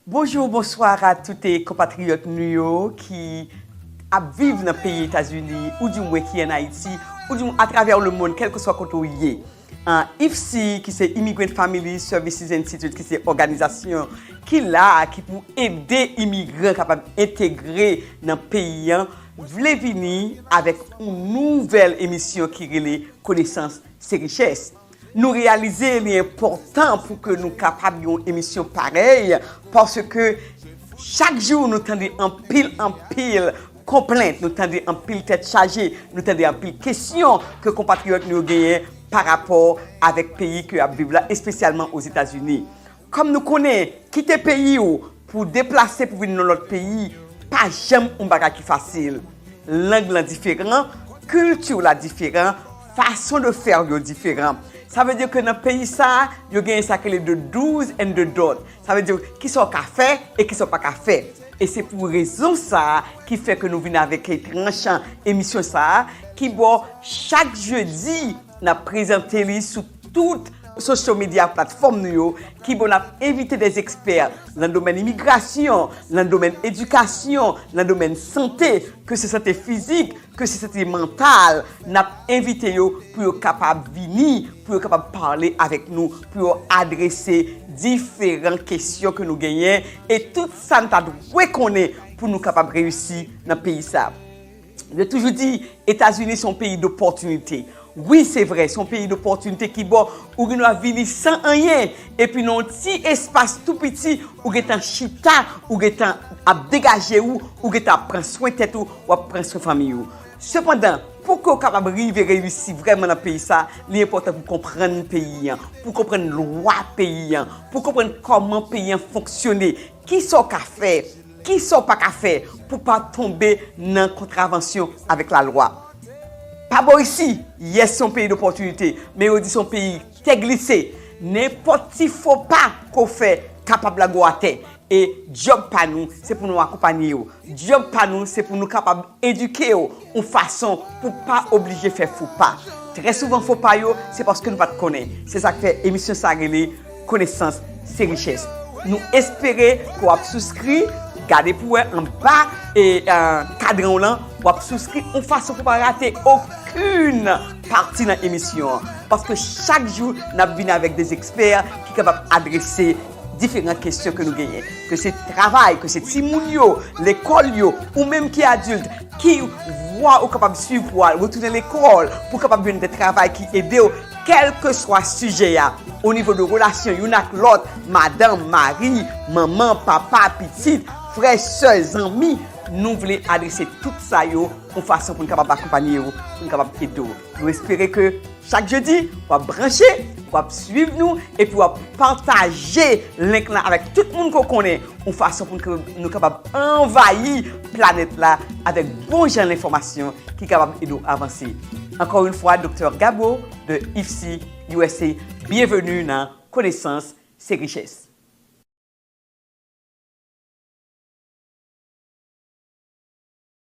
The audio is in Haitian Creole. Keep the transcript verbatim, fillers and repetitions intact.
Bonjou, bonswa a tout konpatriyòt nou yo ki ap viv nan peyi Etazini, oudimwen ki ann Ayiti, oudimwen atravè lemonn, kèlkeswa kote w ye. An, IFSI, ki se Immigrant Family Services Institute, ki se òganizasyon ki la, ki pou ede imigran kapab entegre nan peyi an, vle vini avèk yon nouvèl emisyon ki rele Konesans se richès. Nou reyalize li enpòtan pou ke nou kapab yon emisyon parèy, paske chak jou nou tande anpil, anpil konplent, nou tande anpil tèt chaje, nou tande anpil kesyon ke konpatriyòt nou yo genyen pa rapò avèk peyi ke y ap viv la, espesyalman Ozetazini. Kòm nou konnen, kite peyi w pou deplase pou vin nan lòt peyi, pa janm yon bagay ki fasil. Lang lan diferan, kilti la diferan, fason de fè yo diferan. Sa vle di ke nan peyi sa, yo genyen sa k rele the do's and the don't. Sa vle di kisa w ka fè e kisa w pa ka fè. E se pou rezon sa ki fè ke nou vin avèk tranch emisyon sa ki ba w chak jedi n ap prezante li sou tout social media platfòm nou yo, ki ba w n ap envite des experts nan domèn imigrasyon, nan domèn edikasyon, nan domèn sante, ke se sante fizik, ke se sante mantal, n ap envite yo pou yo kapab vini, pou yo kapab pale avèk nou, pou yo adrese diferan kesyon ke nou genyen, e tout sa n ta dwe konnen pou nou kapab reyisi nan peyi sa. Yo toujou di, Etazini se yon peyi dopòtinite. Wi, se vre, se yon peyi dopòtinite ki ba w, ou gen dwa vini san anyen, epi nan yon ti espas tou piti, ou gentan chita, ou gentan ap degaje w, ou gentan ap pran swen tèt ou, w ap pran swen fanmi ou. Sepandan, pou ke w kapab rive reyisi vrèman nan peyi sa, li enpòtan pou w konprann peyi an, pou w konprann lwa peyi an, pou w konprann kòman peyi an fonksyone, kisa w ka fè, kisa w pa ka fè pou pa tonbe nan kontravansyon avèk lalwa. Pa bò isi, yes, se yon peyi dopòtinite, men yo di se yon peyi tè glise. Nenpòt ti fo pa ke w fè kapab lage w atè. E djòb pa nou, se pou nou akonpanye w. Djòb pa nou, se pou nou kapab edike w yon fason pou pa oblije fè fo pa. Trè souvan, fo pa yo, se paske nou pa t konnen. Se sa k fè emisyon sa rele Konesans se richès. Nou espere ke w ap souskri, gade pou wè anba e, eh, kadran w lan, w ap souskri yon fason pou pa rate okenn pati nan emisyon an. Paske chak jou, n ap vin avèk de ekspè ki kapab adrese diferan kesyon ke nou genyen. Ke se travay, ke se timoun yo, lekòl yo, ou menm ki adilt, ki vwa ou kapab swiv pou al retounen lekòl, pou kapab jwenn de travay ki ede w, kèlkeswa sijè a, o nivo de relasyon youn ak lòt, madanm, mari, manman, papa, pitit, frè, sè, zanmi, nou vle adrese tout sa yo yon fason pou n kapab akonpanye w, pou n kapab ede w. Nou espere ke chak jedi, w ap branche, w ap swiv nou, epi w ap pataje link lan avèk tout moun ke w konnen, yon fason pou nou, nou kapab anvayi planèt la avèk bon jan lenfòmasyon ki kapab ede w avanse. Encore une fois, Doktè Gabo de IFSI U S A, byenveni nan Konesans se richès.